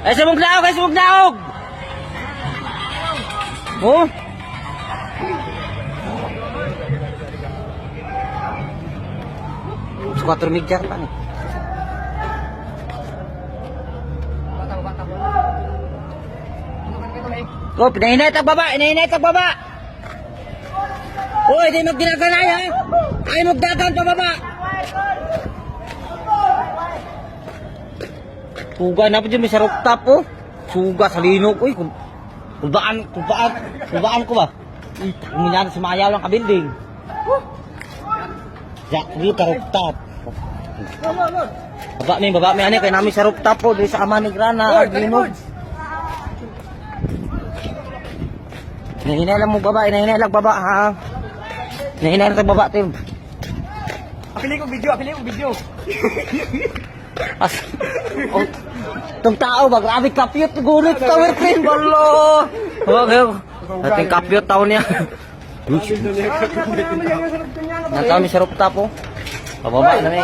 Ay, sumuglaog! Ay, sumuglaog! Oh! Sa 4 meter pa ni. Oh, pinahinay tag baba, inahinay tag baba. Hoy, di magdinaganay ha. Ay magdagan pa baba. Suga na po dyan, may sa rooftop oh. Suga sa linog, uy. Kulbaan, kulbaan, kulbaan ko ba? Uy, tangin sa mayaw lang ka-building. Ya, dito ka rooftop. Baba mi, ani kay nami sa rooftop po, dito sa ama ni Grana, Lord, linog. Hinahinay lang mo baba, hinahinay lang baba ha. Hinahinay lang baba, Tim. Apili ko video, apili ko video. As, oh, tong tao ba, grabe kapyot, gunit tower crane, balo. Okay, ating kapyot tao niya. Nataon ni sa rooftop oh. Pababa na mi.